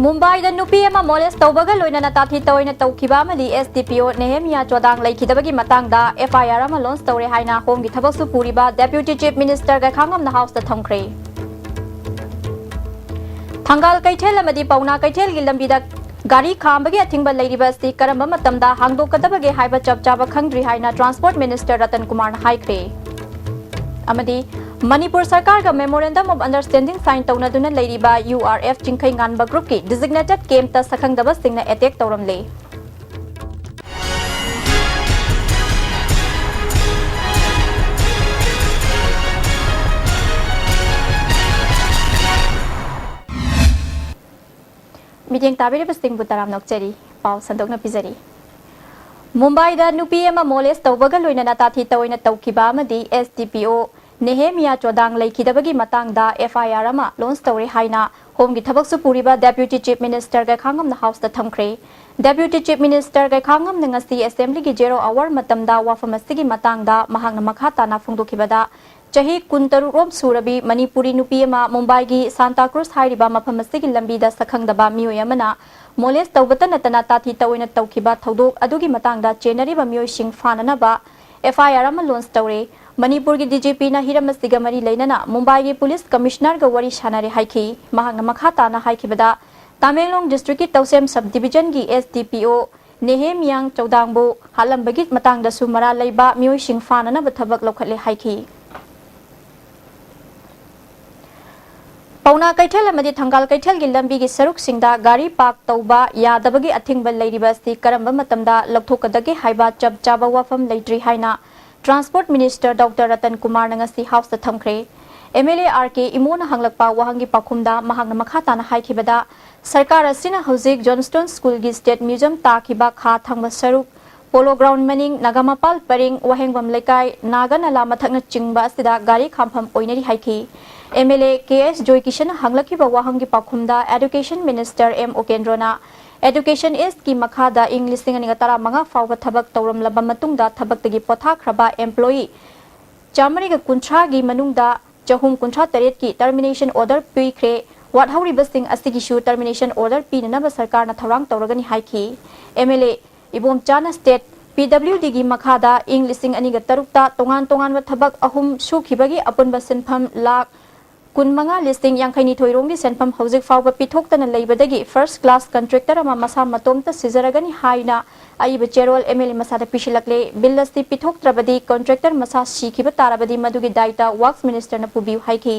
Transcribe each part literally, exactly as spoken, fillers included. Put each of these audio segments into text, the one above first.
ꯃꯨꯝꯕꯥꯏꯗ ꯅꯨꯄꯤ ꯑꯃ ꯃꯣꯂꯦꯁ ꯇꯧꯕꯒ ꯂꯣꯏꯅꯅ ꯇꯥꯊꯤ ꯇꯧꯑꯣꯏꯅ ꯇꯧꯈꯤꯕ ꯑꯃꯗꯤ ꯑꯦꯁ ꯗꯤ ꯄꯤ ꯑꯣ ꯅꯦꯍꯦꯃꯤꯌꯥ ꯆꯣꯗꯥꯡ ꯂꯩꯈꯤꯗꯕꯒꯤ ꯃꯇꯥꯡꯗ ꯑꯦꯐ ꯑꯥꯏ ꯑꯥꯔ ꯑꯃ ꯂꯣꯟꯆ ꯇꯧꯔꯦ ꯍꯥꯏꯅ ꯍꯣꯝꯒꯤ ꯊꯕꯛꯁꯨ ꯄꯨꯔꯤꯕ ꯗꯦꯄ꯭ꯌꯨꯇꯤ ꯆꯤꯐ ꯃꯤꯅꯤꯁꯇꯔ ꯒꯥꯏꯈꯥꯉꯝꯅ ꯍꯥꯎꯁꯇ ꯊꯝꯈ꯭ꯔꯦ꯫ ꯊꯪꯒꯥꯜ ꯀꯩꯊꯦꯜ ꯑꯃꯗꯤ ꯄꯥꯎꯅꯥ ꯀꯩꯊꯦꯜꯒꯤ ꯂꯝꯕꯤꯗ ꯒꯥꯔꯤ ꯈꯥꯝꯕꯒꯤ ꯑꯊꯤꯡꯕ ꯂꯩꯔꯤꯕ ꯑꯁꯤ ꯀꯔꯝꯕ ꯃꯇꯝꯗ ꯍꯥꯡꯗꯣꯛꯀꯗꯕꯒꯦ ꯍꯥꯏꯕ ꯆꯞ ꯆꯥꯕ ꯈꯪꯗ꯭ꯔꯤ ꯍꯥꯏꯅ ꯇ꯭ꯔꯥꯟꯁꯄꯣꯔꯠ ꯃꯤꯅꯤꯁꯇꯔ ꯔꯇꯟ ꯀꯨꯃꯥꯔꯅ ꯍꯥꯏꯈ꯭ꯔꯦ꯫ ꯑꯃꯗꯤ Manipur ꯁꯔꯀꯥꯔꯒ memorandum of understanding sign ꯇꯧꯅꯗꯨꯅ ꯂꯩꯔꯤꯕ ꯌꯨ ꯑꯥꯔ ꯑꯦꯐ ꯆꯤꯡꯈꯩ ꯉꯥꯟꯕ group ꯀꯤ designated camp ꯇ ꯁꯛꯈꯪꯗꯕꯁꯤꯡꯅ attack ꯇꯧꯔꯝꯂꯦ꯫ ꯃꯤꯠꯌꯦꯡ ꯇꯥꯕꯤꯔꯤꯕꯁꯤꯡꯕꯨ ꯇꯔꯥꯝꯅ ꯑꯣꯛꯆꯔꯤ꯫ ꯄꯥꯎ ꯁꯟꯗꯣꯛꯅ ꯄꯤꯖꯔꯤ꯫ ꯃꯨꯝꯕꯥꯏꯗ ꯅꯨꯄꯤ ꯑꯃ ꯃꯣꯂꯦꯁ ꯇꯧꯕꯒ ꯂꯣꯏꯅꯅ ꯇꯥꯊꯤ ꯇꯧꯑꯣꯏꯅ ꯇꯧꯈꯤꯕ ꯑꯃꯗꯤ ꯑꯦꯁ ꯗꯤ ꯄꯤ ꯑꯣ ꯅꯦꯍꯦꯃꯤꯌꯥ ꯆꯣꯗꯥꯡ ꯂꯩꯈꯤꯗꯕꯒꯤ ꯃꯇꯥꯡꯗ ꯑꯦꯐ ꯑꯥꯏ ꯑꯥꯔ ꯑꯃ ꯂꯣꯟꯆ ꯇꯧꯔꯦ ꯍꯥꯏꯅ ꯍꯣꯝꯒꯤ ꯊꯕꯛꯁꯨ ꯄꯨꯔꯤꯕ ꯗꯦꯄ꯭ꯌꯨꯇꯤ ꯆꯤꯐ ꯃꯤꯅꯤꯁꯇꯔ ꯒꯥꯏꯈꯥꯉꯝꯅ ꯍꯥꯎꯁꯇ ꯊꯝꯈ꯭ꯔꯦ꯫ ꯗꯦꯄ꯭ꯌꯨꯇꯤ ꯆꯤꯐ ꯃꯤꯅꯤꯁꯇꯔ ꯒꯥꯏꯈꯥꯉꯝꯅ ꯉꯁꯤ ꯑꯦꯁꯦꯝꯕ꯭ꯂꯤꯒꯤ zero hour ꯃꯇꯝꯗ ꯋꯥꯐꯝ ꯑꯁꯤꯒꯤ ꯃꯇꯥꯡꯗ ꯃꯍꯥꯛꯅ ꯃꯈꯥ ꯇꯥꯅ ꯐꯣꯡꯗꯣꯛꯈꯤꯕꯗ, ꯆꯍꯤ ꯀꯨꯟꯇꯔꯨꯛ ꯔꯣꯝ ꯁꯨꯔꯕꯤ ꯃꯅꯤꯄꯨꯔꯤ ꯅꯨꯄꯤ ꯑꯃ ꯃꯨꯝꯕꯥꯏꯒꯤ ꯁꯥꯟꯇꯥ ꯀ꯭ꯔꯨꯖ ꯍꯥꯏꯔꯤꯕ ꯃꯐꯝ ꯑꯁꯤꯒꯤ ꯂꯝꯕꯤꯗ ꯁꯛꯈꯪꯗꯕ ꯃꯤꯑꯣꯏ ꯑꯃꯅ ꯃꯣꯂꯦꯁ ꯇꯧꯕꯇ ꯅꯠꯇꯅ ꯇꯥꯊꯤ ꯇꯧꯑꯣꯏꯅ ꯇꯧꯈꯤꯕ ꯊꯧꯗꯣꯛ ꯑꯗꯨꯒꯤ ꯃꯇꯥꯡꯗ ꯆꯦꯟꯅꯔꯤꯕ ꯃꯤꯑꯣꯏꯁꯤꯡ ꯐꯥꯅꯅꯕ ꯑꯦꯐ ꯑꯥꯏ ꯑꯥꯔ ꯑꯃ ꯂꯣꯟꯆ ꯇꯧꯔꯦ꯫ ꯃꯅꯤꯄꯨꯔꯒꯤ ꯗꯤ ꯖꯤ ꯄꯤꯅ ꯍꯤꯔꯝ ꯑꯁꯤꯒ ꯃꯔꯤ ꯂꯩꯅꯅ ꯃꯨꯝꯕꯥꯏꯒꯤ ꯄꯨꯂꯤꯁ ꯀꯃꯤꯁꯅꯔꯒ ꯋꯥꯔꯤ ꯁꯥꯅꯔꯦ ꯍꯥꯏꯈꯤ꯫ ꯃꯍꯥꯛꯅ ꯃꯈꯥ ꯇꯥꯅ ꯍꯥꯏꯈꯤꯕꯗ, ꯇꯃꯦꯡꯂꯣꯡ ꯗꯤꯁꯇ꯭ꯔꯤꯛꯀꯤ ꯇꯧꯁꯦꯝ ꯁꯕ ꯗꯤꯕꯤꯖꯟꯒꯤ ꯑꯦꯁ ꯗꯤ ꯄꯤ ꯑꯣ ꯅꯦꯍꯦꯃꯤꯌꯥꯡ ꯆꯧꯗꯥꯡꯕꯨ ꯍꯥꯠꯂꯝꯕꯒꯤ ꯃꯇꯥꯡꯗꯁꯨ ꯃꯔꯥꯜ ꯂꯩꯕ ꯃꯤꯑꯣꯏꯁꯤꯡ ꯐꯥꯅꯅꯕ ꯊꯕꯛ ꯂꯧꯈꯠꯂꯦ ꯍꯥꯏꯈꯤ꯫ ꯄꯥꯎꯅꯥ ꯀꯩꯊꯦꯜ ꯑꯃꯗꯤ ꯊꯪꯒꯥꯜ ꯀꯩꯊꯦꯜꯒꯤ ꯂꯝꯕꯤꯒꯤ ꯁꯔꯨꯛꯁꯤꯡꯗ ꯒꯥꯔꯤ ꯄꯥꯔꯛ ꯇꯧꯕ ꯌꯥꯗꯕꯒꯤ ꯑꯊꯤꯡꯕ ꯂꯩꯔꯤꯕ ꯑꯁꯤ ꯀꯔꯝꯕ ꯃꯇꯝꯗ ꯂꯧꯊꯣꯛꯀꯗꯒꯦ ꯍꯥꯏꯕ ꯆꯞ ꯆꯥꯕ ꯋꯥꯐꯝ ꯂꯩꯇ꯭ꯔꯤ ꯍꯥꯏꯅ ꯇ꯭ꯔꯥꯟꯁꯄꯣꯔꯠ ꯃꯤꯅꯤꯁꯇꯔ ꯗꯣꯛꯇꯔ ꯔꯇꯟ ꯀꯨꯃꯥꯔꯅ ꯉꯁꯤ ꯍꯥꯎꯁꯇ ꯊꯝꯈ꯭ꯔꯦ꯫ ꯑꯦꯝ ꯑꯦꯜ ꯑꯦ ꯑꯥꯔ ꯀꯦ ꯏꯃꯣꯅ ꯍꯪꯂꯛꯄ ꯋꯥꯍꯪꯒꯤ ꯄꯥꯎꯈꯨꯝꯗ ꯃꯍꯥꯛꯅ ꯃꯈꯥ ꯇꯥꯅ ꯍꯥꯏꯈꯤꯕꯗ, ꯁꯔꯀꯥꯔ ꯑꯁꯤꯅ ꯍꯧꯖꯤꯛ ꯖꯣꯟꯁꯇꯣꯟ ꯁ꯭ꯀꯨꯜꯒꯤ ꯁ꯭ꯇꯦꯠ ꯃ꯭ꯌꯨꯖꯤꯌꯝ ꯇꯥꯈꯤꯕ ꯈꯥ ꯊꯪꯕ ꯁꯔꯨꯛ, ꯄꯣꯂꯣ ꯒ꯭ꯔꯥꯎꯟ ꯃꯅꯤꯡ, ꯅꯥꯒꯥꯃꯄꯥꯜ ꯄꯔꯤꯡ, ꯋꯥꯍꯦꯡꯕꯝ ꯂꯩꯀꯥꯏ, ꯅꯥꯒꯥ ꯅꯂꯥ ꯃꯊꯛꯅꯆꯤꯡꯕ ꯑꯁꯤꯗ ꯒꯥꯔꯤ ꯈꯥꯝꯐꯝ ꯑꯣꯏꯅꯔꯤ ꯍꯥꯏꯈꯤ꯫ M L A K S ꯖꯣꯏꯀꯤꯁꯟꯅ ꯍꯪꯂꯛꯈꯤꯕ ꯋꯥꯍꯪꯒꯤ ꯄꯥꯎꯈꯨꯝꯗ ꯑꯦꯗꯨꯀꯦꯁꯟ ꯃꯤꯅꯤꯁꯇꯔ ꯑꯦꯝ ꯎꯀꯦꯟꯗ꯭ꯔꯣꯅ ꯑꯦꯗꯨꯀꯦꯁꯟ ꯏꯁꯀꯤ ꯃꯈꯥꯗ ꯏꯪ ꯂꯤꯁꯤꯡ ꯑꯅꯤꯒ ꯇꯔꯥꯃꯉꯥ ꯐꯥꯎꯕ ꯊꯕꯛ ꯇꯧꯔꯝꯂꯕ ꯃꯇꯨꯡꯗ ꯊꯕꯛꯇꯒꯤ ꯄꯣꯊꯥꯈ꯭ꯔꯕ ꯑꯦꯝꯄ꯭ꯂꯣꯌꯤ ꯆꯥꯃꯔꯤꯒ ꯀꯨꯟꯊ꯭ꯔꯥꯒꯤ ꯃꯅꯨꯡꯗ ꯆꯍꯨꯝ ꯀꯨꯟꯊ꯭ꯔꯥ ꯇꯔꯦꯠꯀꯤ termination order ꯄꯤꯈ꯭ꯔꯦ꯫ ꯋꯥꯠꯍꯧꯔꯤꯕꯁꯤꯡ ꯑꯁꯤꯒꯤꯁꯨ termination order ꯄꯤꯅꯅꯕ ꯁꯔꯀꯥꯔꯅ ꯊꯧꯔꯥꯡ ꯇꯧꯔꯒꯅꯤ ꯍꯥꯏꯈꯤ꯫ MLA ꯏꯕꯣꯝꯆꯥꯅ state PWDꯒꯤ ꯃꯈꯥꯗ ꯏꯪ ꯂꯤꯁꯤꯡ ꯑꯅꯤꯒ ꯇꯔꯨꯛꯇ ꯇꯣꯉꯥꯟ ꯇꯣꯉꯥꯟꯕ ꯊꯕꯛ ꯑꯍꯨꯝ ꯁꯨꯈꯤꯕꯒꯤ ꯑꯄꯨꯟꯕ ꯁꯦꯟꯐꯝ ꯂꯥꯈ ꯀꯨꯟꯃꯉꯥ ꯂꯤꯁꯤꯡ ꯌꯥꯡꯈꯩꯅꯤꯊꯣꯏ ꯔꯣꯝꯒꯤ ꯁꯦꯟꯐꯝ ꯍꯧꯖꯤꯛ ꯐꯥꯎꯕ ꯄꯤꯊꯣꯛꯇꯅ ꯂꯩꯕꯗꯒꯤ first class contractor ꯑꯃ ꯃꯁꯥ ꯃꯇꯣꯝꯇ ꯁꯤꯖꯔꯒꯅꯤ ꯍꯥꯏꯅ ꯑꯏꯕ ꯆꯦꯔꯣꯜ MLA ꯃꯁꯥꯗ ꯄꯤꯁꯤꯜꯂꯛꯂꯦ꯫ Bill ꯑꯁꯤ ꯄꯤꯊꯣꯛꯇ꯭ꯔꯕꯗꯤ contractor ꯃꯁꯥ ꯁꯤꯈꯤꯕ ꯇꯥꯔꯕꯗꯤ ꯃꯗꯨꯒꯤ ꯗꯥꯏꯇ Works Ministerꯅ ꯄꯨꯕꯤꯌꯨ ꯍꯥꯏꯈꯤ꯫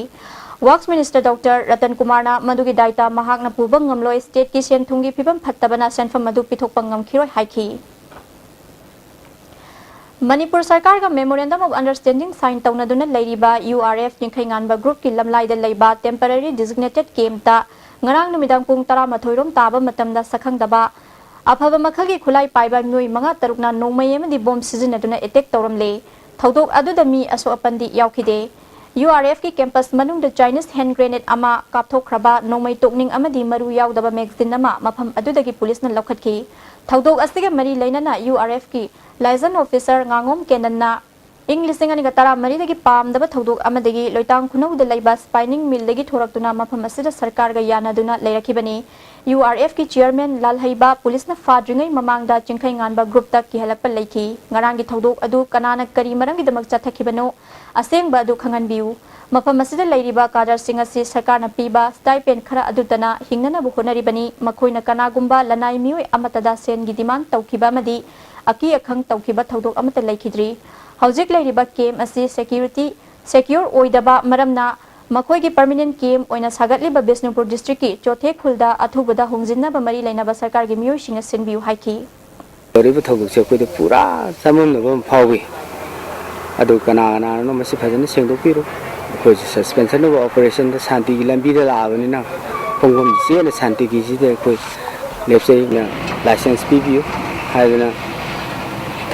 Works Minister Doctor ꯔꯇꯟ ꯀꯨꯃꯥꯔꯅ ꯃꯗꯨꯒꯤ ꯗꯥꯏꯇ ꯃꯍꯥꯛꯅ ꯄꯨꯕ ꯉꯝꯂꯣꯏ, stateꯀꯤ ꯁꯦꯟ ꯊꯨꯝꯒꯤ ꯐꯤꯕꯝ ꯐꯠꯇꯕꯅ ꯁꯦꯟꯐꯝ ꯑꯗꯨ ꯄꯤꯊꯣꯛꯄ ꯉꯝꯈꯤꯔꯣꯏ ꯍꯥꯏꯈꯤ꯫ Manipur ꯁꯔꯀꯥꯔꯒ Memorandum of Understanding sign ꯇꯧꯅꯗꯨꯅ ꯂꯩꯔꯤꯕ URF ꯆꯤꯡꯈꯩꯉꯥꯟꯕ groupꯀꯤ ꯂꯝꯂꯥꯏꯗ ꯂꯩꯕ temporary designated campꯇ ꯉꯔꯥꯡ ꯅꯨꯃꯤꯗꯥꯡ ꯄꯨꯡ ꯇꯔꯥꯃꯥꯊꯣꯏ ꯔꯣꯝ ꯇꯥꯕ ꯃꯇꯝꯗ ꯁꯛꯈꯪꯗꯕ ꯑꯐꯕ ꯃꯈꯜꯒꯤ ꯈꯨꯠꯂꯥꯏ ꯄꯥꯏꯕ ꯃꯤꯑꯣꯏ ꯃꯉꯥ ꯇꯔꯨꯛꯅ ꯅꯣꯡꯃꯩ ꯑꯃꯗꯤ ꯕꯣꯝ ꯁꯤꯖꯤꯟꯅꯗꯨꯅ attack ꯇꯧꯔꯝꯂꯦ꯫ ꯊꯧꯗꯣꯛ ꯑꯗꯨꯗ ꯃꯤ ꯑꯁꯣꯛ ꯑꯄꯟꯗꯤ ꯌꯥꯎꯈꯤꯗꯦ꯫ URFꯀꯤ campus ꯃꯅꯨꯡꯗ Chinese hand grenade ꯑꯃ ꯀꯥꯞꯊꯣꯛꯈ꯭ꯔꯕ ꯅꯣꯡꯃꯩ ꯇꯣꯛꯅꯤꯡ ꯑꯃꯗꯤ ꯃꯔꯨ ꯌꯥꯎꯗꯕ magazine ꯑꯃ ꯃꯐꯝ ꯑꯗꯨꯗꯒꯤ ꯄꯨꯂꯤꯁꯅ ꯂꯧꯈꯠꯈꯤ꯫ ꯊꯧꯗꯣꯛ ꯑꯁꯤꯒ ꯃꯔꯤ ꯂꯩꯅꯅ URFꯀꯤ liaison officer ꯉꯥꯉꯣꯝ ꯀꯦꯅꯟꯅ ꯏꯪ ꯂꯤꯁꯤꯡ ꯑꯅꯤꯒ ꯇꯔꯥꯃꯔꯤꯗꯒꯤ ꯄꯥꯝꯗꯕ ꯊꯧꯗꯣꯛ ꯑꯃꯗꯒꯤ ꯂꯣꯏꯇꯥꯡ ꯈꯨꯅꯧꯗ ꯂꯩꯕ spinning millꯗꯒꯤ ꯊꯣꯔꯛꯇꯨꯅ ꯃꯐꯝ ꯑꯁꯤꯗ ꯁꯔꯀꯥꯔꯒ ꯌꯥꯅꯗꯨꯅ ꯂꯩꯔꯛꯈꯤꯕꯅꯤ꯫ URFꯀꯤ chairman ꯂꯥꯜꯍꯩꯕ ꯄꯨꯂꯤꯁꯅ ꯐꯥꯗ꯭ꯔꯤꯉꯩ ꯃꯃꯥꯡꯗ ꯆꯤꯡꯈꯩꯉꯥꯟꯕ groupꯇ ꯀꯤꯍꯜꯂꯛꯄ ꯂꯩꯈꯤ꯫ ꯉꯔꯥꯡꯒꯤ ꯊꯧꯗꯣꯛ ꯑꯗꯨ ꯀꯅꯥꯅ ꯀꯔꯤ ꯃꯔꯝꯒꯤꯗꯃꯛ ꯆꯠꯊꯈꯤꯕꯅꯣ, ꯑꯁꯦꯡꯕ ꯑꯗꯨ ꯈꯪꯍꯟꯕꯤꯌꯨ꯫ ꯃꯐꯝ ꯑꯁꯤꯗ ꯂꯩꯔꯤꯕ cadreꯁꯤꯡ ꯑꯁꯤ ꯁꯔꯀꯥꯔꯅ ꯄꯤꯕ stipend ꯈꯔ ꯑꯗꯨꯇꯅ ꯍꯤꯡꯅꯅꯕ ꯍꯣꯠꯅꯔꯤꯕꯅꯤ꯫ ꯃꯈꯣꯏꯅ ꯀꯅꯥꯒꯨꯝꯕ ꯂꯅꯥꯏ ꯃꯤꯑꯣꯏ ꯑꯃꯠꯇꯗ ꯁꯦꯟꯒꯤ demand ꯇꯧꯈꯤꯕ ꯑꯃꯗꯤ ꯑꯀꯤ ꯑꯈꯪ ꯇꯧꯈꯤꯕ ꯊꯧꯗꯣꯛ ꯑꯃꯠꯇ ꯂꯩꯈꯤꯗ꯭ꯔꯤ꯫ ꯍꯧꯖꯤꯛ ꯂꯩꯔꯤꯕ camp ꯑꯁꯤ security, secure ꯑꯣꯏꯗꯕ ꯃꯔꯝꯅ ꯃꯈꯣꯏꯒꯤ permanent camp ꯑꯣꯏꯅ ꯁꯥꯒꯠꯂꯤꯕ ꯕꯤꯁꯅꯨꯄꯨꯔ districtꯀꯤ ꯆꯣꯊꯦ ꯈꯨꯜꯗ ꯑꯊꯨꯕꯗ ꯍꯣꯡꯖꯤꯟꯅꯕ ꯃꯔꯤ ꯂꯩꯅꯕ ꯁꯔꯀꯥꯔꯒꯤ ꯃꯤꯑꯣꯏꯁꯤꯡꯅ ꯁꯤꯟꯕꯤꯌꯨ ꯍꯥꯏꯈꯤ꯫ ꯇꯧꯔꯤꯕ ꯊꯧꯗꯣꯛꯁꯦ ꯑꯩꯈꯣꯏꯗ ꯄꯨꯔꯥ ꯆꯃꯝꯅꯕ ꯑꯃ ꯐꯥꯎꯏ꯫ ꯑꯗꯨ ꯀꯅꯥ ꯀꯅꯥꯅꯣ ꯃꯁꯤ ꯐꯖꯅ ꯁꯦꯡꯗꯣꯛꯄꯤꯔꯣ꯫ ꯑꯩꯈꯣꯏꯁꯦ suspension of operationꯗ ꯁꯥꯟꯇꯤꯒꯤ ꯂꯝꯕꯤꯗ ꯂꯥꯛꯑꯕꯅꯤꯅ ꯈꯣꯡꯐꯝ ꯆꯦꯅ ꯁꯥꯟꯇꯤꯒꯤꯁꯤꯗ ꯑꯩꯈꯣꯏ ꯂꯦꯞꯆꯩꯅ license ꯄꯤꯕꯤꯌꯨ ꯍꯥꯏꯗꯅ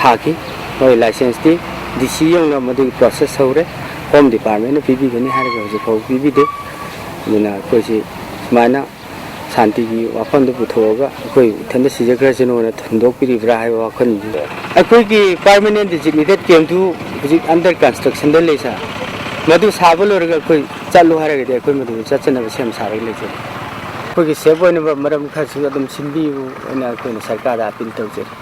ꯊꯥꯈꯤ꯫ ꯍꯣꯏ, licenseꯇꯤ DC ꯌꯧꯅ ꯃꯗꯨꯒꯤ process ꯍꯧꯔꯦ꯫ Home Departmentꯅ ꯄꯤꯕꯤꯒꯅꯤ ꯍꯥꯏꯔꯒ ꯍꯧꯖꯤꯛ ꯐꯥꯎꯕ ꯄꯤꯕꯤꯗꯦ꯫ ꯑꯗꯨꯅ ꯑꯩꯈꯣꯏꯁꯤ ꯁꯨꯃꯥꯏꯅ ꯁꯥꯟꯇꯤꯒꯤ ꯋꯥꯐꯝꯗꯨ ꯄꯨꯊꯣꯛꯑꯒ ꯑꯩꯈꯣꯏ ꯏꯊꯟꯇ ꯁꯤꯖꯈ꯭ꯔꯁꯅꯨꯅ ꯍꯨꯟꯗꯣꯛꯄꯤꯔꯤꯕ꯭ꯔꯥ ꯍꯥꯏꯕ ꯋꯥꯈꯜꯗꯨ꯫ ꯑꯩꯈꯣꯏꯒꯤ permanent designated campꯇꯨ ꯍꯧꯖꯤꯛ under constructionꯗ ꯂꯩ, sir꯫ ꯃꯗꯨ ꯁꯥꯕ ꯂꯣꯏꯔꯒ ꯑꯩꯈꯣꯏ ꯆꯠꯂꯨ ꯍꯥꯏꯔꯒꯗꯤ ꯑꯩꯈꯣꯏ ꯃꯗꯨꯗ ꯆꯠꯆꯅꯕ ꯁꯦꯝ ꯁꯥꯔꯒ ꯂꯩꯖꯔꯤ꯫ ꯑꯩꯈꯣꯏꯒꯤ ꯁꯦꯐ ꯑꯣꯏꯅꯕ ꯃꯔꯝ ꯈꯔꯁꯨ ꯑꯗꯨꯝ ꯁꯤꯟꯕꯤꯌꯨ ꯍꯥꯏꯅ ꯑꯩꯈꯣꯏꯅ ꯁꯔꯀꯥꯔꯗ ꯑꯥꯄꯤꯜ ꯇꯧꯖꯔꯤ꯫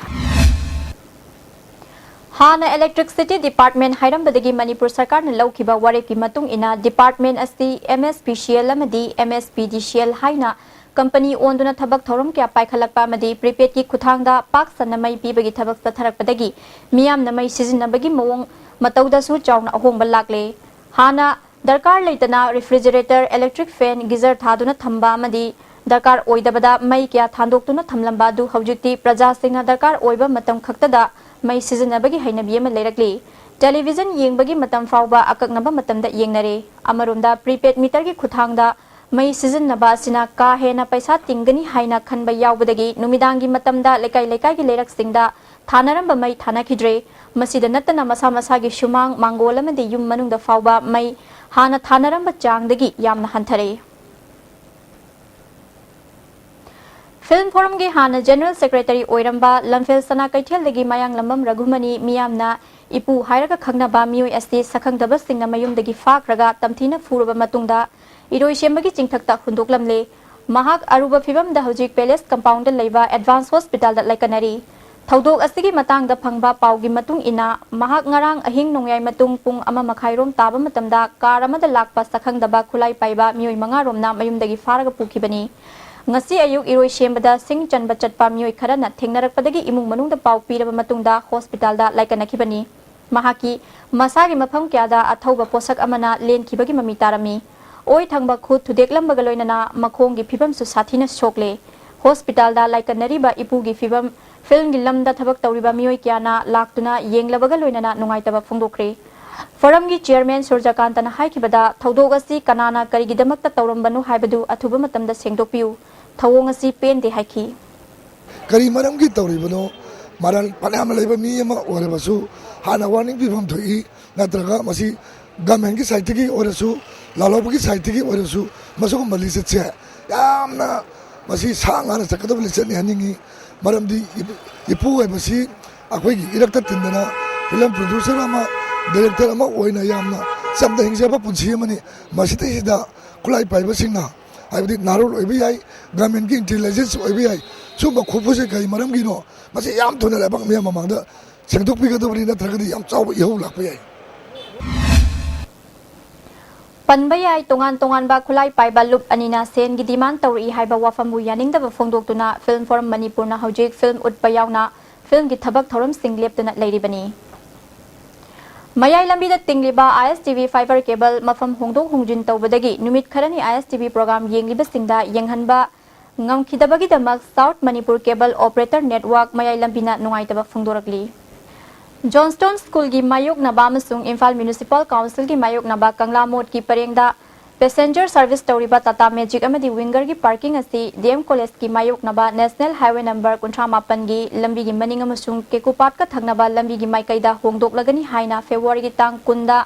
ꯍꯥꯟꯅ Electricity Department ꯍꯥꯏꯔꯝꯕꯗꯒꯤ ꯃꯅꯤꯄꯨꯔ ꯁꯔꯀꯥꯔꯅ ꯂꯧꯈꯤꯕ ꯋꯥꯔꯦꯞꯀꯤ ꯃꯇꯨꯡ ꯏꯟꯅ department ꯑꯁꯤ M S P C L ꯑꯃꯗꯤ M S P D C L ꯍꯥꯏꯅ ꯀꯝꯄꯅꯤ ꯑꯣꯟꯗꯨꯅ ꯊꯕꯛ ꯊꯧꯔꯝ ꯀꯌꯥ ꯄꯥꯏꯈꯠꯂꯛꯄ ꯑꯃꯗꯤ prepaidꯀꯤ ꯈꯨꯠꯊꯥꯡꯗ ꯄꯥꯛ ꯁꯟꯅ ꯃꯩ ꯄꯤꯕꯒꯤ ꯊꯕꯛ ꯆꯠꯊꯔꯛꯄꯗꯒꯤ ꯃꯤꯌꯥꯝꯅ ꯃꯩ ꯁꯤꯖꯤꯟꯅꯕꯒꯤ ꯃꯑꯣꯡ ꯃꯇꯧꯗꯁꯨ ꯆꯥꯎꯅ ꯑꯍꯣꯡꯕ ꯂꯥꯛꯂꯦ꯫ ꯍꯥꯟꯅ ꯗꯔꯀꯥꯔ ꯂꯩꯇꯅ refrigerator, electric fan, geyser ꯊꯥꯗꯨꯅ ꯊꯝꯕ ꯑꯃꯗꯤ ꯗꯔꯀꯥꯔ ꯑꯣꯏꯗꯕꯗ ꯃꯩ ꯀꯌꯥ ꯊꯥꯟꯗꯣꯛꯇꯨꯅ ꯊꯝꯂꯝꯕ ꯑꯗꯨ ꯍꯧꯖꯤꯛꯇꯤ ꯄ꯭ꯔꯖꯥꯁꯤꯡꯅ ꯗꯔꯀꯥꯔ ꯑꯣꯏꯕ ꯃꯇꯝ ꯈꯛꯇꯗ ꯃꯩ ꯁꯤꯖꯤꯟꯅꯕꯒꯤ ꯍꯩꯅꯕꯤ ꯑꯃ ꯂꯩꯔꯛꯂꯤ꯫ Television ꯌꯦꯡꯕꯒꯤ ꯃꯇꯝ ꯐꯥꯎꯕ ꯑꯀꯛꯅꯕ ꯃꯇꯝꯗ ꯌꯦꯡꯅꯔꯦ꯫ ꯑꯃꯔꯣꯝꯗ prepaid meterꯒꯤ ꯈꯨꯠꯊꯥꯡꯗ ꯃꯩ ꯁꯤꯖꯤꯟꯅꯕ ꯑꯁꯤꯅ ꯀꯥ ꯍꯦꯟꯅ ꯄꯩꯁꯥ ꯇꯤꯡꯒꯅꯤ ꯍꯥꯏꯅ ꯈꯟꯕ ꯌꯥꯎꯕꯗꯒꯤ ꯅꯨꯃꯤꯗꯥꯡꯒꯤ ꯃꯇꯝꯗ ꯂꯩꯀꯥꯏ ꯂꯩꯀꯥꯏꯒꯤ ꯂꯩꯔꯛꯁꯤꯡꯗ ꯊꯥꯅꯔꯝꯕ ꯃꯩ ꯊꯥꯅꯈꯤꯗ꯭ꯔꯦ꯫ ꯃꯁꯤꯗ ꯅꯠꯇꯅ ꯃꯁꯥ ꯃꯁꯥꯒꯤ ꯁꯨꯃꯥꯡ, ꯃꯥꯡꯒꯣꯜ ꯑꯃꯗꯤ ꯌꯨꯝ ꯃꯅꯨꯡꯗ ꯐꯥꯎꯕ ꯃꯩ ꯍꯥꯟꯅ ꯊꯥꯅꯔꯝꯕ ꯆꯥꯡꯗꯒꯤ ꯌꯥꯝꯅ ꯍꯟꯊꯔꯦ꯫ Film Forumꯒꯤ ꯍꯥꯟꯅ General Secretary ꯑꯣꯏꯔꯝꯕ ꯂꯝꯐꯦꯜ ꯁꯅꯥ ꯀꯩꯊꯦꯜꯗꯒꯤ ꯃꯌꯥꯡꯂꯝꯕꯝ ꯔꯘꯨꯃꯅꯤ ꯃꯤꯌꯥꯝꯅ ꯏꯄꯨ ꯍꯥꯏꯔꯒ ꯈꯪꯅꯕ ꯃꯤꯑꯣꯏ ꯑꯁꯤ ꯁꯛꯈꯪꯗꯕꯁꯤꯡꯅ ꯃꯌꯨꯝꯗꯒꯤ ꯐꯥꯈ꯭ꯔꯒ ꯇꯝꯊꯤꯅ ꯐꯨꯔꯕ ꯃꯇꯨꯡꯗ ꯏꯔꯣꯏꯁꯦꯝꯕꯒꯤ ꯆꯤꯡꯊꯛꯇ ꯍꯨꯟꯗꯣꯛꯂꯝꯂꯦ꯫ ꯃꯍꯥꯛ ꯑꯔꯨꯕ ꯐꯤꯕꯝꯗ ꯍꯧꯖꯤꯛ Palace Compoundꯗ ꯂꯩꯕ Advance Hospitalꯗ ꯂꯥꯏꯀꯠꯅꯔꯤ꯫ ꯊꯧꯗꯣꯛ ꯑꯁꯤꯒꯤ ꯃꯇꯥꯡꯗ ꯐꯪꯕ ꯄꯥꯎꯒꯤ ꯃꯇꯨꯡ ꯏꯟꯅ, ꯃꯍꯥꯛ ꯉꯔꯥꯡ ꯑꯍꯤꯡ ꯅꯣꯡꯌꯥꯏ ꯃꯇꯨꯡ ꯄꯨꯡ ꯑꯃ ꯃꯈꯥꯏꯔꯣꯝ ꯇꯥꯕ ꯃꯇꯝꯗ car ꯑꯃꯗ ꯂꯥꯛꯄ ꯁꯛꯈꯪꯗꯕ ꯈꯨꯠꯂꯥꯏ ꯄꯥꯏꯕ ꯃꯤꯑꯣꯏ ꯃꯉꯥꯔꯣꯝꯅ ꯃꯌꯨꯝꯗꯒꯤ ꯐꯥꯔꯒ ꯄꯨꯈꯤꯕꯅꯤ꯫ ꯉꯁꯤ ꯑꯌꯨꯛ ꯏꯔꯣꯏ ꯁꯦꯝꯕꯗ ꯁꯤꯡ ꯆꯟꯕ ꯆꯠꯄ ꯃꯤꯑꯣꯏ ꯈꯔꯅ ꯊꯦꯡꯅꯔꯛꯄꯗꯒꯤ ꯏꯃꯨꯡ ꯃꯅꯨꯡꯗ ꯄꯥꯎ ꯄꯤꯔꯕ ꯃꯇꯨꯡꯗ hospitalꯗ ꯂꯥꯏꯀꯠꯅꯈꯤꯕꯅꯤ꯫ ꯃꯍꯥꯛꯀꯤ ꯃꯁꯥꯒꯤ ꯃꯐꯝ ꯀꯌꯥꯗ ꯑꯊꯧꯕ ꯄꯣꯠꯁꯛ ꯑꯃꯅ ꯂꯦꯟꯈꯤꯕꯒꯤ ꯃꯃꯤ ꯇꯥꯔꯝꯃꯤ꯫ ꯑꯣꯏ ꯊꯪꯕ ꯈꯨꯠ ꯊꯨꯗꯦꯛꯂꯝꯕꯒ ꯂꯣꯏꯅꯅ ꯃꯈꯣꯡꯒꯤ ꯐꯤꯕꯝꯁꯨ ꯁꯥꯊꯤꯅ ꯁꯣꯛꯂꯦ꯫ Hospitalꯗ ꯂꯥꯏꯀꯠꯅꯔꯤꯕ ꯏꯄꯨꯒꯤ ꯐꯤꯕꯝ filmꯒꯤ ꯂꯝꯗ ꯊꯕꯛ ꯇꯧꯔꯤꯕ ꯃꯤꯑꯣꯏ ꯀꯌꯥꯅ ꯂꯥꯛꯇꯨꯅ ꯌꯦꯡꯂꯕꯒ ꯂꯣꯏꯅꯅ ꯅꯨꯡꯉꯥꯏꯇꯕ ꯐꯣꯡꯗꯣꯛꯈ꯭ꯔꯦ꯫ Forumꯒꯤ chairman ꯁꯨꯔꯖꯀꯥꯟꯇꯅ ꯍꯥꯏꯈꯤꯕꯗ, ꯊꯧꯗꯣꯛ ꯑꯁꯤ ꯀꯅꯥꯅ ꯀꯔꯤꯒꯤꯗꯃꯛꯇ ꯇꯧꯔꯝꯕꯅꯣ ꯍꯥꯏꯕꯗꯨ ꯑꯊꯨꯕ ꯃꯇꯝꯗ ꯁꯦꯡꯗꯣꯛꯄꯤꯌꯨ꯫ ꯊꯧꯑꯣꯡ ꯑꯁꯤ ꯄꯦꯟꯗꯦ ꯍꯥꯏꯈꯤ꯫ ꯀꯔꯤ ꯃꯔꯝꯒꯤ ꯇꯧꯔꯤꯕꯅꯣ? ꯃꯔꯜ ꯐꯅꯌꯥꯝ ꯂꯩꯕ ꯃꯤ ꯑꯃ ꯑꯣꯏꯔꯕꯁꯨ ꯍꯥꯟꯅ warning ꯄꯤꯐꯝ ꯊꯣꯛꯏ, ꯅꯠꯇ꯭ꯔꯒ ꯃꯁꯤ governmentꯀꯤ sideꯇꯒꯤ ꯑꯣꯏꯔꯁꯨ, ꯂꯥꯜꯍꯧꯕꯒꯤ sideꯇꯒꯤ ꯑꯣꯏꯔꯁꯨ, ꯃꯁꯤꯒꯨꯝꯕ licitꯁꯦ ꯌꯥꯝꯅ ꯃꯁꯤ ꯁꯥ ꯉꯥꯅ ꯆꯠꯀꯗꯕ licitꯅꯤ ꯍꯥꯏꯅꯤꯡꯉꯤ꯫ ꯃꯔꯝꯗꯤ ꯏꯄꯨ, ꯏꯄꯨ ꯍꯥꯏꯕꯁꯤ ꯑꯩꯈꯣꯏꯒꯤ ꯏꯔꯛꯇ ꯇꯤꯟꯗꯅ film producer ꯑꯃ, director ꯑꯃ ꯑꯣꯏꯅ ꯌꯥꯝꯅ ꯆꯝꯅ ꯍꯤꯡꯖꯕ ꯄꯨꯟꯁꯤ ꯑꯃꯅꯤ꯫ ꯃꯁꯤꯗꯩꯁꯤꯗ ꯈꯨꯠꯂꯥꯏ ꯄꯥꯏꯕꯁꯤꯡꯅ, ꯍꯥꯏꯕꯗꯤ ꯅꯍꯥꯔꯣꯜ ꯑꯣꯏꯕ ꯌꯥꯏ, ꯒꯚꯔꯟꯃꯦꯟꯠꯀꯤ ꯏꯟꯇꯦꯂꯤꯖꯦꯟꯁ ꯑꯣꯏꯕ ꯌꯥꯏ, ꯁꯨꯝꯕ ꯈꯣꯡꯐꯨꯁꯦ ꯀꯔꯤ ꯃꯔꯝꯒꯤꯅꯣ? ꯃꯁꯤ ꯌꯥꯝ ꯊꯨꯅ ꯂꯩꯕꯥꯛ ꯃꯤꯌꯥꯝ ꯃꯃꯥꯡꯗ ꯁꯦꯡꯗꯣꯛꯄꯤꯒꯗꯕꯅꯤ, ꯅꯠꯇ꯭ꯔꯒꯗꯤ ꯌꯥꯝ ꯆꯥꯎꯕ ꯏꯍꯧ ꯂꯥꯛꯄ ꯌꯥꯏ꯫ ꯄꯟꯕ ꯌꯥꯏ, ꯇꯣꯉꯥꯟ ꯇꯣꯉꯥꯟꯕ ꯈꯨꯠꯂꯥꯏ ꯄꯥꯏꯕ ꯂꯨꯞ ꯑꯅꯤꯅ ꯁꯦꯟꯒꯤ ꯗꯤꯃꯥꯟ ꯇꯧꯔꯛꯏ ꯍꯥꯏꯕ ꯋꯥꯐꯝꯕꯨ ꯌꯥꯅꯤꯡꯗꯕ ꯐꯣꯡꯗꯣꯛꯇꯨꯅ ꯐꯤꯜꯝ ꯐꯣꯔꯝ ꯃꯅꯤꯄꯨꯔꯅ ꯍꯧꯖꯤꯛ ꯐꯤꯜꯝ ꯎꯠꯄ ꯌꯥꯎꯅ ꯐꯤꯜꯝꯒꯤ ꯊꯕꯛ ꯊꯧꯔꯝꯁꯤꯡ ꯂꯦꯞꯇꯅ ꯂꯩꯔꯤꯕꯅꯤ꯫ ꯃꯌꯥꯏ ꯂꯝꯕꯤꯗ ꯇꯤꯡꯂꯤꯕ I S T V fibre cable ꯃꯐꯝ ꯍꯣꯡꯗꯣꯛ ꯍꯣꯡꯖꯤꯟ ꯇꯧꯕꯗꯒꯤ ꯅꯨꯃꯤꯠ ꯈꯔꯅꯤ I S T V program ꯌꯦꯡꯂꯤꯕꯁꯤꯡꯗ ꯌꯦꯡꯍꯟꯕ ꯉꯝꯈꯤꯗꯕꯒꯤꯗꯃꯛ South Manipur Cable Operator Network ꯃꯌꯥꯏ ꯂꯝꯕꯤꯅ ꯅꯨꯡꯉꯥꯏꯇꯕ ꯐꯣꯡꯗꯣꯔꯛꯂꯤ꯫ ꯖꯣꯟꯁꯇꯣꯟ ꯁ꯭ꯀꯨꯜꯒꯤ ꯃꯥꯌꯣꯛꯅꯕ ꯑꯃꯁꯨꯡ ꯏꯝꯐꯥꯜ ꯃ꯭ꯌꯨꯅꯤꯁꯤꯄꯥꯜ ꯀꯥꯎꯟꯁꯤꯜꯒꯤ ꯃꯥꯌꯣꯛꯅꯕ ꯀꯪꯂꯥ ꯃꯣꯠꯀꯤ ꯄꯔꯦꯡꯗ passenger service ꯇꯧꯔꯤꯕ ꯇꯥꯇꯥ ꯃꯦꯖꯤꯛ ꯑꯃꯗꯤ ꯋꯤꯡꯒꯔꯒꯤ ꯄꯥꯔꯀꯤꯡ ꯑꯁꯤ ꯗꯤ ꯑꯦꯝ ꯀꯣꯂꯦꯖꯀꯤ ꯃꯥꯌꯣꯛꯅꯕ ꯅꯦꯁꯅꯦꯜ ꯍꯥꯏꯋꯦ ꯅꯝꯕꯔ ꯀꯨꯟꯊ꯭ꯔꯥ ꯃꯥꯄꯟꯒꯤ ꯂꯝꯕꯤꯒꯤ ꯃꯅꯤꯡ ꯑꯃꯁꯨꯡ ꯀꯦꯀꯨꯄꯥꯠꯀ ꯊꯪꯅꯕ ꯂꯝꯕꯤꯒꯤ ꯃꯥꯏꯀꯩꯗ ꯍꯣꯡꯗꯣꯛꯂꯒꯅꯤ ꯍꯥꯏꯅ ꯐꯦꯕ꯭ꯔꯨꯋꯥꯔꯤꯒꯤ ꯇꯥꯡ ꯀꯨꯟꯗ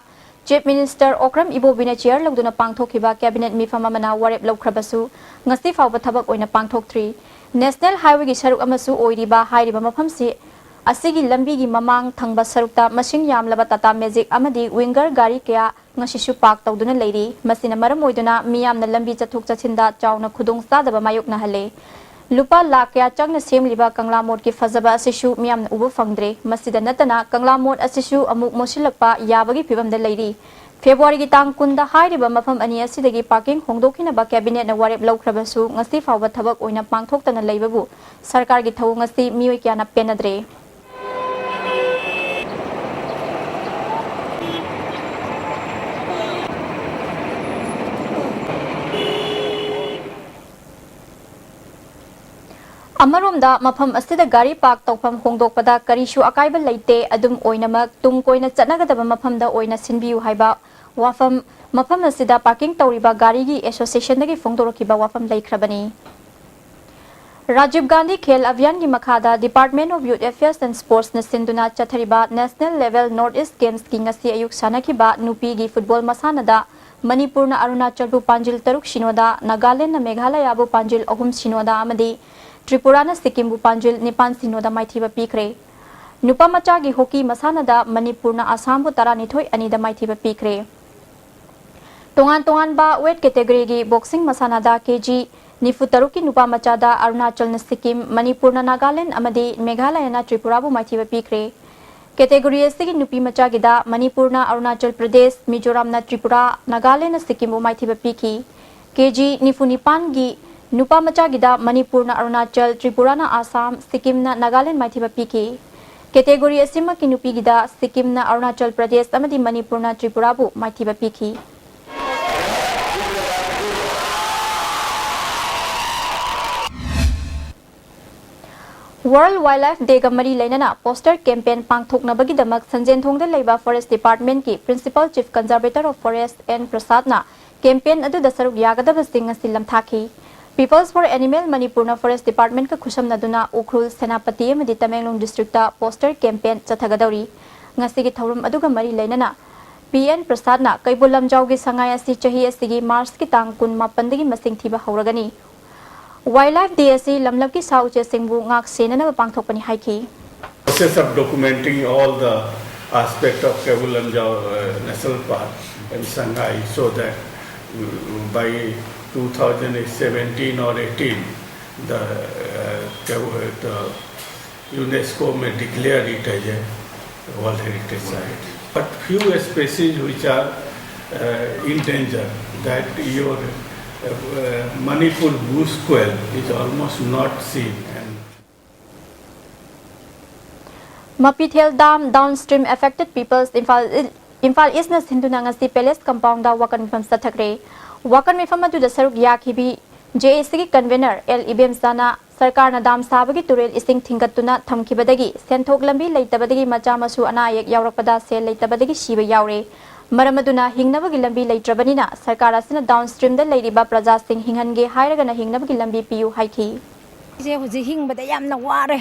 ꯆꯤꯐ ꯃꯤꯅꯤꯁꯇꯔ ꯑꯣꯀ꯭ꯔꯝ ꯏꯕꯣꯕꯤꯅ ꯆꯤꯌꯔ ꯂꯧꯗꯨꯅ ꯄꯥꯡꯊꯣꯛꯈꯤꯕ ꯀꯦꯕꯤꯅꯦꯠ ꯃꯤꯐꯝ ꯑꯃꯅ ꯋꯥꯔꯦꯞ ꯂꯧꯈ꯭ꯔꯕꯁꯨ, ꯉꯁꯤ ꯐꯥꯎꯕ ꯊꯕꯛ ꯑꯣꯏꯅ ꯄꯥꯡꯊꯣꯛꯇ꯭ꯔꯤ꯫ ꯅꯦꯁꯅꯦꯜ ꯍꯥꯏꯋꯦꯒꯤ ꯁꯔꯨꯛ ꯑꯃꯁꯨ ꯑꯣꯏꯔꯤꯕ ꯍꯥꯏꯔꯤꯕ ꯃꯐꯝꯁꯤ ꯑꯁꯤꯒꯤ ꯂꯝꯕꯤꯒꯤ ꯃꯃꯥꯡ ꯊꯪꯕ ꯁꯔꯨꯛꯇ ꯃꯁꯤꯡ ꯌꯥꯝꯂꯕ ꯇꯥꯇꯥ ꯃꯦꯖꯤꯛ ꯑꯃꯗꯤ ꯋꯤꯡꯒꯔ ꯒꯥꯔꯤ ꯀꯌꯥ ꯉꯁꯤꯁꯨ ꯄꯥꯔꯛ ꯇꯧꯗꯨꯅ ꯂꯩꯔꯤ꯫ ꯃꯁꯤꯅ ꯃꯔꯝ ꯑꯣꯏꯗꯨꯅ ꯃꯤꯌꯥꯝꯅ ꯂꯝꯕꯤ ꯆꯠꯊꯣꯛ ꯆꯠꯁꯤꯟꯗ ꯆꯥꯎꯅ ꯈꯨꯗꯣꯡꯆꯥꯗꯕ ꯃꯥꯌꯣꯛꯅꯍꯜꯂꯦ꯫ ꯂꯨꯄꯥ ꯂꯥꯈ ꯀꯌꯥ ꯆꯪꯅ ꯁꯦꯝꯂꯤꯕ ꯀꯪꯂꯥ ꯃꯣꯠꯀꯤ ꯐꯖꯕ ꯑꯁꯤꯁꯨ ꯃꯤꯌꯥꯝꯅ ꯎꯕ ꯐꯪꯗ꯭ꯔꯦ꯫ ꯃꯁꯤꯗ ꯅꯠꯇꯅ ꯀꯪꯂꯥ ꯃꯣꯠ ꯑꯁꯤꯁꯨ ꯑꯃꯨꯛ ꯃꯣꯠꯁꯤꯜꯂꯛꯄ ꯌꯥꯕꯒꯤ ꯐꯤꯕꯝꯗ ꯂꯩꯔꯤ꯫ ꯐꯦꯕ꯭ꯔꯨꯋꯥꯔꯤꯒꯤ ꯇꯥꯡ ꯀꯨꯟꯗ ꯍꯥꯏꯔꯤꯕ ꯃꯐꯝ ꯑꯅꯤ ꯑꯁꯤꯗꯒꯤ ꯄꯥꯔꯀꯤꯡ ꯍꯣꯡꯗꯣꯛꯈꯤꯅꯕ ꯀꯦꯕꯤꯅꯦꯠꯅ ꯋꯥꯔꯦꯞ ꯂꯧꯈ꯭ꯔꯕꯁꯨ, ꯉꯁꯤ ꯐꯥꯎꯕ ꯊꯕꯛ ꯑꯣꯏꯅ ꯄꯥꯡꯊꯣꯛꯇꯅ ꯂꯩꯕꯕꯨ ꯁꯔꯀꯥꯔꯒꯤ ꯊꯧꯑꯣꯡ ꯑꯁꯤ ꯃꯤꯑꯣꯏ ꯀꯌꯥꯅ ꯄꯦꯟꯅꯗ꯭ꯔꯦ꯫ ꯑꯃꯔꯣꯝꯗ, ꯃꯐꯝ ꯑꯁꯤꯗ ꯒꯥꯔꯤ ꯄꯥꯔꯛ ꯇꯧꯐꯝ ꯍꯣꯡꯗꯣꯛꯄꯗ ꯀꯔꯤꯁꯨ ꯑꯀꯥꯏꯕ ꯂꯩꯇꯦ, ꯑꯗꯨꯝ ꯑꯣꯏꯅꯃꯛ ꯇꯨꯡ ꯀꯣꯏꯅ ꯆꯠꯅꯒꯗꯕ ꯃꯐꯝꯗ ꯑꯣꯏꯅ ꯁꯤꯟꯕꯤꯌꯨ ꯍꯥꯏꯕ ꯋꯥꯐꯝ, ꯃꯐꯝ ꯑꯁꯤꯗ ꯄꯥꯔꯀꯤꯡ ꯇꯧꯔꯤꯕ ꯒꯥꯔꯤꯒꯤ ꯑꯦꯁꯣꯁꯤꯌꯦꯁꯟꯗꯒꯤ ꯐꯣꯡꯗꯣꯔꯛꯈꯤꯕ ꯋꯥꯐꯝ ꯂꯩꯈ꯭ꯔꯕꯅꯤ꯫ ꯔꯥꯖꯤꯕ ꯒꯥꯟꯙꯤ ꯈꯦꯜ ꯑꯚꯤꯌꯥꯟꯒꯤ ꯃꯈꯥꯗ Department of Youth Affairs and Sportsꯅ ꯁꯤꯟꯗꯨꯅ ꯆꯠꯊꯔꯤꯕ National Level North East Gamesꯀꯤ ꯉꯁꯤ ꯑꯌꯨꯛ ꯁꯥꯟꯅꯈꯤꯕ ꯅꯨꯄꯤꯒꯤ ꯐꯨꯠꯕꯣꯜ ꯃꯁꯥꯟꯅꯗ ꯃꯅꯤꯄꯨꯔꯅ ꯑꯔꯨꯅꯥꯆꯜꯕꯨ ꯄꯥꯟꯖꯤꯜ ꯇꯔꯨꯛ ꯁꯤꯅꯣꯗ, ꯅꯥꯒꯥꯂꯦꯟꯗꯅ ꯃꯦꯘꯥꯂꯌꯥꯕꯨ ꯄꯥꯟꯖꯤꯜ ꯑꯍꯨꯝ ꯁꯤꯅꯣꯗ ꯑꯃꯗꯤ ꯇ꯭ꯔꯤꯄꯨꯔꯥꯅ ꯁꯤꯛꯀꯤꯝꯕꯨ ꯄꯥꯟꯖꯤꯜ ꯅꯤꯄꯥꯟ ꯁꯤꯅꯣꯗ ꯃꯥꯏꯊꯤꯕ ꯄꯤꯈ꯭ꯔꯦ꯫ ꯅꯨꯄꯥ ꯃꯆꯥꯒꯤ ꯍꯣꯀꯤ ꯃꯁꯥꯟꯅꯗ ꯃꯅꯤꯄꯨꯔꯅ ꯑꯁꯥꯝꯕꯨ ꯇꯔꯥꯅꯤꯊꯣꯏ ꯑꯅꯤꯗ ꯃꯥꯏꯊꯤꯕ ꯄꯤꯈ꯭ꯔꯦ꯫ ꯇꯣꯉꯥꯟ ꯇꯣꯉꯥꯟꯕ weight categoryꯒꯤ boxing ꯃꯁꯥꯟꯅꯗ ꯀꯦꯖꯤ ꯅꯤꯐꯨ ꯇꯔꯨꯛꯀꯤ ꯅꯨꯄꯥ ꯃꯆꯥꯗ ꯑꯔꯨꯅꯥꯆꯜꯅ ꯁꯤꯛꯀꯤꯝ, ꯃꯅꯤꯄꯨꯔꯅ ꯅꯥꯒꯥꯂꯦꯟ ꯑꯃꯗꯤ ꯃꯦꯘꯥꯂꯌꯅ ꯇ꯭ꯔꯤꯄꯨꯔꯥꯕꯨ ꯃꯥꯏꯊꯤꯕ ꯄꯤꯈ꯭ꯔꯦ꯫ Category ꯑꯁꯤꯒꯤ ꯅꯨꯄꯤ ꯃꯆꯥꯒꯤꯗ ꯃꯅꯤꯄꯨꯔꯅ ꯑꯔꯨꯅꯥꯆꯜ ꯄ꯭ꯔꯗꯦꯁ, ꯃꯤꯖꯣꯔꯥꯝꯅ ꯇ꯭ꯔꯤꯄꯨꯔꯥ, ꯅꯥꯒꯥꯂꯦꯟꯅ ꯁꯤꯛꯀꯤꯝꯕꯨ ꯃꯥꯏꯊꯤꯕ ꯄꯤꯈꯤ꯫ ꯀꯦꯖꯤ ꯅꯤꯐꯨ ꯅꯤꯄꯥꯟꯒꯤ ꯅꯨꯄꯥ ꯃꯆꯥꯒꯤꯗ ꯃꯅꯤꯄꯨꯔꯅ ꯑꯔꯨꯅꯥꯆꯜ, ꯇ꯭ꯔꯤꯄꯨꯔꯥꯅ ꯑꯥꯁꯥꯝ, ꯁꯤꯛꯀꯤꯝꯅ ꯅꯥꯒꯥꯂꯦꯟ ꯃꯥꯏꯊꯤꯕ ꯄꯤꯈꯤ꯫ Category ꯑꯁꯤꯃꯛꯀꯤ ꯅꯨꯄꯤꯒꯤꯗ ꯁꯤꯛꯀꯤꯝꯅ ꯑꯔꯨꯅꯥꯆꯜ ꯄ꯭ꯔꯗꯦꯁ ꯑꯃꯗꯤ ꯃꯅꯤꯄꯨꯔꯅ ꯇ꯭ꯔꯤꯄꯨꯔꯥꯕꯨ ꯃꯥꯏꯊꯤꯕ ꯄꯤꯈꯤ꯫ World Wildlife Dayꯒ ꯃꯔꯤ ꯂꯩꯅꯅ poster campaign ꯄꯥꯡꯊꯣꯛꯅꯕꯒꯤꯗꯃꯛ ꯁꯟꯖꯦꯟꯊꯣꯡꯗ ꯂꯩꯕ Forest Departmentꯀꯤ Principal Chief Conservator of Forest N ꯄ꯭ꯔꯁꯥꯗꯅ campaign ꯑꯗꯨꯗ ꯁꯔꯨꯛ ꯌꯥꯒꯗꯕꯁꯤꯡ ꯉꯁꯤ ꯂꯝꯊꯥꯈꯤ꯫ Peoples for Animal ꯃꯅꯤꯄꯨꯔꯅ Forest Departmentꯀ ꯈꯨꯠꯁꯝꯅꯗꯨꯅ ꯎꯈ꯭ꯔꯨꯜ, ꯁꯦꯅꯥꯄꯇꯤ ꯑꯃꯗꯤ ꯇꯃꯦꯡꯂꯣꯡ districtꯇ poster campaign ꯆꯠꯊꯒꯗꯧꯔꯤ꯫ ꯉꯁꯤꯒꯤ ꯊꯧꯔꯝ ꯑꯗꯨꯒ ꯃꯔꯤ ꯂꯩꯅꯅ ꯄꯤ ꯑꯦꯟ ꯄ꯭ꯔꯁꯥꯗꯅ ꯀꯩꯕꯨꯜ ꯂꯝꯖꯥꯎꯒꯤ ꯁꯉꯥꯏ ꯑꯁꯤ ꯆꯍꯤ ꯑꯁꯤꯒꯤ ꯃꯥꯔꯆꯀꯤ ꯇꯥꯡ ꯀꯨꯟꯃꯥꯄꯟꯗꯒꯤ ꯃꯁꯤꯡ ꯊꯤꯕ ꯍꯧꯔꯒꯅꯤ꯫ Wildlife Day ꯑꯁꯤ ꯂꯝꯂꯛꯀꯤ ꯁꯥ ꯎꯆꯦꯛꯁꯤꯡꯕꯨ ꯉꯥꯛ ꯁꯦꯟꯅꯅꯕ ꯄꯥꯡꯊꯣꯛꯄꯅꯤ ꯍꯥꯏꯈꯤ꯫ Process of documenting all the aspect of Kaibulamjao uh, National Park and Sangai, so that uh, by two thousand seventeen or eighteen, the, uh, Kaibu- the UNESCO may declare it as a World Heritage Site. But few species which are uh, in danger, that your uh, uh, Manipur bush quail is almost not seen. And ꯃꯄꯤꯊꯦꯜ dam downstream affected peoples Imphal Imphal ꯏꯁꯅ ꯁꯤꯟꯗꯨꯅ ꯉꯁꯤ Palace compoundꯗ ꯋꯥꯀꯠ ꯃꯤꯐꯝ ꯆꯠꯊꯈ꯭ꯔꯦ꯫ ꯋꯥꯀꯠ ꯃꯤꯐꯝ ꯑꯗꯨꯗ ꯁꯔꯨꯛ ꯌꯥꯈꯤꯕꯤ J ꯑꯦ ꯁꯤꯒꯤ convener L ꯏꯕꯦꯝꯆꯥꯅ ꯁꯔꯀꯥꯔꯅ dam ꯁꯥꯕꯒꯤ ꯇꯨꯔꯦꯜ ꯏꯁꯤꯡ ꯊꯤꯡꯒꯠꯇꯨꯅ ꯊꯝꯈꯤꯕꯗꯒꯤ ꯁꯦꯟꯊꯣꯛ ꯂꯝꯕꯤ ꯂꯩꯇꯕꯗꯒꯤ ꯃꯆꯥ ꯃꯁꯨ ꯑꯅꯥ ꯑꯌꯦꯛ ꯌꯥꯎꯔꯛꯄꯗ ꯁꯦꯜ ꯂꯩꯇꯕꯗꯒꯤ ꯁꯤꯕ ꯌꯥꯎꯔꯦ꯫ ꯃꯔꯝ ꯑꯗꯨꯅ ꯍꯤꯡꯅꯕꯒꯤ ꯂꯝꯕꯤ ꯂꯩꯇ꯭ꯔꯕꯅꯤꯅ ꯁꯔꯀꯥꯔ ꯑꯁꯤꯅ downstreamꯗ ꯂꯩꯔꯤꯕ ꯄ꯭ꯔꯖꯥꯁꯤꯡ ꯍꯤꯡꯍꯟꯒꯦ ꯍꯥꯏꯔꯒꯅ ꯍꯤꯡꯅꯕꯒꯤ ꯂꯝꯕꯤ ꯄꯤꯌꯨ ꯍꯥꯏꯈꯤ꯫ ꯁꯦ ꯍꯧꯖꯤꯛ ꯍꯤꯡꯕꯗ ꯌꯥꯝꯅ ꯋꯥꯔꯦ꯫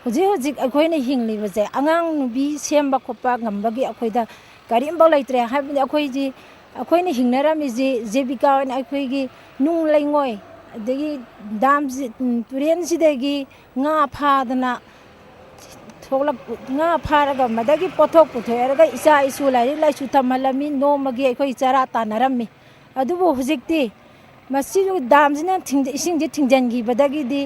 ꯍꯧꯖꯤꯛ ꯍꯧꯖꯤꯛ ꯑꯩꯈꯣꯏꯅ ꯍꯤꯡꯂꯤꯕꯁꯦ, ꯑꯉꯥꯡ ꯅꯨꯄꯤ ꯁꯦꯝꯕ ꯈꯣꯠꯄ ꯉꯝꯕꯒꯤ ꯑꯩꯈꯣꯏꯗ ꯀꯔꯤꯝꯐꯥꯎ ꯂꯩꯇ꯭ꯔꯦ꯫ ꯍꯥꯏꯕꯗꯤ ꯑꯩꯈꯣꯏꯁꯤ, ꯑꯩꯈꯣꯏꯅ ꯍꯤꯡꯅꯔꯝꯃꯤꯁꯤ ꯖꯤꯕꯤꯀꯥ ꯑꯣꯏꯅ ꯑꯩꯈꯣꯏꯒꯤ ꯅꯨꯡ ꯂꯩꯉꯣꯏ, ꯑꯗꯒꯤ dam ꯁꯤ, ꯎꯝ, ꯇꯨꯔꯦꯟꯁꯤꯗꯒꯤ ꯉꯥ ꯐꯥꯗꯅ ꯊꯣꯛꯂꯛ ꯉꯥ ꯐꯥꯔꯒ ꯃꯗꯒꯤ ꯄꯣꯠꯊꯣꯛ ꯄꯨꯊꯣꯛꯑꯔꯒ ꯏꯆꯥ ꯏꯁꯨ ꯂꯥꯏꯔꯤꯛ ꯂꯥꯏꯁꯨ ꯇꯝꯍꯜꯂꯝꯃꯤ, ꯅꯣꯡꯃꯒꯤ ꯑꯩꯈꯣꯏ ꯆꯔꯥ ꯇꯥꯟꯅꯔꯝꯃꯤ꯫ ꯑꯗꯨꯕꯨ ꯍꯧꯖꯤꯛꯇꯤ ꯃꯁꯤꯁꯨ ꯗꯥꯝꯁꯤꯅ ꯊꯤꯡꯖ-, ꯏꯁꯤꯡꯁꯤ ꯊꯤꯡꯖꯤꯟꯈꯤꯕꯗꯒꯤꯗꯤ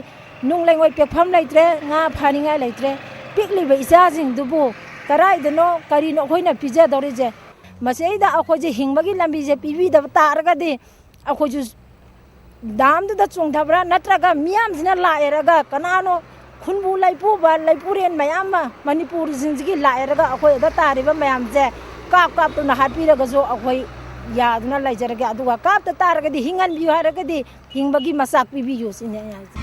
ꯅꯨꯡ ꯂꯩꯉꯣꯏ ꯄꯦꯛꯐꯝ ꯂꯩꯇ꯭ꯔꯦ, ꯉꯥ ꯐꯥꯅꯤꯡꯉꯥꯏ ꯂꯩꯇ꯭ꯔꯦ꯫ ꯄꯤꯛꯂꯤꯕ ꯏꯆꯥꯁꯤꯡꯗꯨꯕꯨ ꯀꯗꯥꯏꯗꯅꯣ ꯀꯔꯤꯅꯣ ꯑꯩꯈꯣꯏꯅ ꯄꯤꯖꯗꯧꯔꯤꯁꯦ? ꯃꯁꯤꯗꯩꯗ ꯑꯩꯈꯣꯏꯁꯦ ꯍꯤꯡꯕꯒꯤ ꯂꯝꯕꯤꯁꯦ ꯄꯤꯕꯤꯗꯕ ꯇꯥꯔꯒꯗꯤ ꯑꯩꯈꯣꯏꯁꯨ ꯗꯥꯝꯗꯨꯗ ꯆꯣꯡꯊꯕ꯭ꯔꯥ, ꯅꯠꯇ꯭ꯔꯒ ꯃꯤꯌꯥꯝꯁꯤꯅ ꯂꯥꯛꯑꯦꯔꯒ ꯀꯅꯥꯅꯣ ꯈꯨꯟꯕꯨ ꯂꯩꯄꯨꯕ, ꯂꯩꯄꯨꯔꯦꯟ ꯃꯌꯥꯝ ꯑꯃ ꯃꯅꯤꯄꯨꯔꯁꯤꯡꯁꯤꯒꯤ ꯂꯥꯛꯑꯦꯔꯒ ꯑꯩꯈꯣꯏ ꯑꯗ ꯇꯥꯔꯤꯕ ꯃꯌꯥꯝꯁꯦ ꯀꯥꯞ ꯀꯥꯞꯇꯨꯅ ꯍꯥꯠꯄꯤꯔꯒꯁꯨ ꯑꯩꯈꯣꯏ ꯌꯥꯗꯨꯅ ꯂꯩꯖꯔꯒꯦ꯫ ꯑꯗꯨꯒ ꯀꯥꯞꯇ ꯇꯥꯔꯒꯗꯤ, ꯍꯤꯡꯍꯟꯕꯤꯌꯨ ꯍꯥꯏꯔꯒꯗꯤ ꯍꯤꯡꯕꯒꯤ ꯃꯆꯥꯛ ꯄꯤꯕꯤꯌꯨ ꯁꯤꯅꯤ ꯑꯩꯅ ꯍꯥꯏꯖꯦ꯫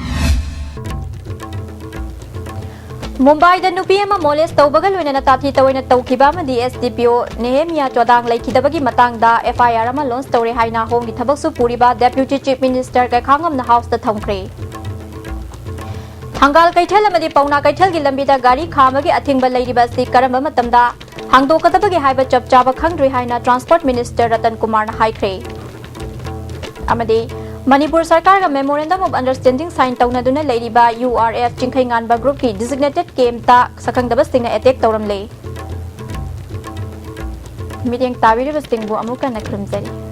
ꯃꯨꯝꯕꯥꯏꯗ ꯅꯨꯄꯤ ꯑꯃ ꯃꯣꯂꯦꯁ ꯇꯧꯕꯒ ꯂꯣꯏꯅꯅ ꯇꯥꯊꯤ ꯇꯧꯑꯣꯏꯅ ꯇꯧꯈꯤꯕ ꯑꯃꯗꯤ ꯑꯦꯁ ꯗꯤ ꯄꯤ ꯑꯣ ꯅꯦꯍꯦꯃꯤꯌꯥ ꯆꯣꯗꯥꯡ ꯂꯩꯈꯤꯗꯕꯒꯤ ꯃꯇꯥꯡꯗ ꯑꯦꯐ ꯑꯥꯏ ꯑꯥꯔ ꯑꯃ ꯂꯣꯟꯆ ꯇꯧꯔꯦ ꯍꯥꯏꯅ ꯍꯣꯝꯒꯤ ꯊꯕꯛꯁꯨ ꯄꯨꯔꯤꯕ ꯗꯦꯄ꯭ꯌꯨꯇꯤ ꯆꯤꯐ ꯃꯤꯅꯤꯁꯇꯔ ꯀꯩꯈꯥꯉꯝꯅ ꯍꯥꯎꯁꯇ ꯊꯝꯈ꯭ꯔꯦ꯫ ꯊꯪꯒꯥꯜ ꯀꯩꯊꯦꯜ ꯑꯃꯗꯤ ꯄꯥꯎꯅꯥ ꯀꯩꯊꯦꯜꯒꯤ ꯂꯝꯕꯤꯗ ꯒꯥꯔꯤ ꯈꯥꯝꯕꯒꯤ ꯑꯊꯤꯡꯕ ꯂꯩꯔꯤꯕ ꯑꯁꯤ ꯀꯔꯝꯕ ꯃꯇꯝꯗ ꯍꯥꯡꯗꯣꯛꯀꯗꯕꯒꯦ ꯍꯥꯏꯕ ꯆꯞ ꯆꯥꯕ ꯈꯪꯗ꯭ꯔꯤ ꯍꯥꯏꯅ ꯇ꯭ꯔꯥꯟꯁꯄꯣꯔꯠ ꯃꯤꯅꯤꯁꯇꯔ ꯔꯇꯟ ꯀꯨꯃꯥꯔꯅ ꯍꯥꯏꯈ꯭ꯔꯦ꯫ ꯑꯃꯗꯤ Manipur ꯁꯔꯀꯥꯔꯒ Memorandum of Understanding sign ꯇꯧꯅꯗꯨꯅ ꯂꯩꯔꯤꯕ ꯌꯨ ꯑꯥꯔ ꯑꯦꯐ ꯆꯤꯡꯈꯩꯉꯥꯟꯕ groupꯀꯤ designated campꯇ ꯁꯛꯈꯪꯗꯕꯁꯤꯡꯅ attack ꯇꯧꯔꯝꯂꯦ꯫ ꯃꯤꯠꯌꯦꯡ ꯇꯥꯕꯤꯔꯤꯕꯁꯤꯡꯕꯨ ꯑꯃꯨꯛ ꯍꯟꯅ ꯈꯨꯔꯨꯝꯖꯔꯤ꯫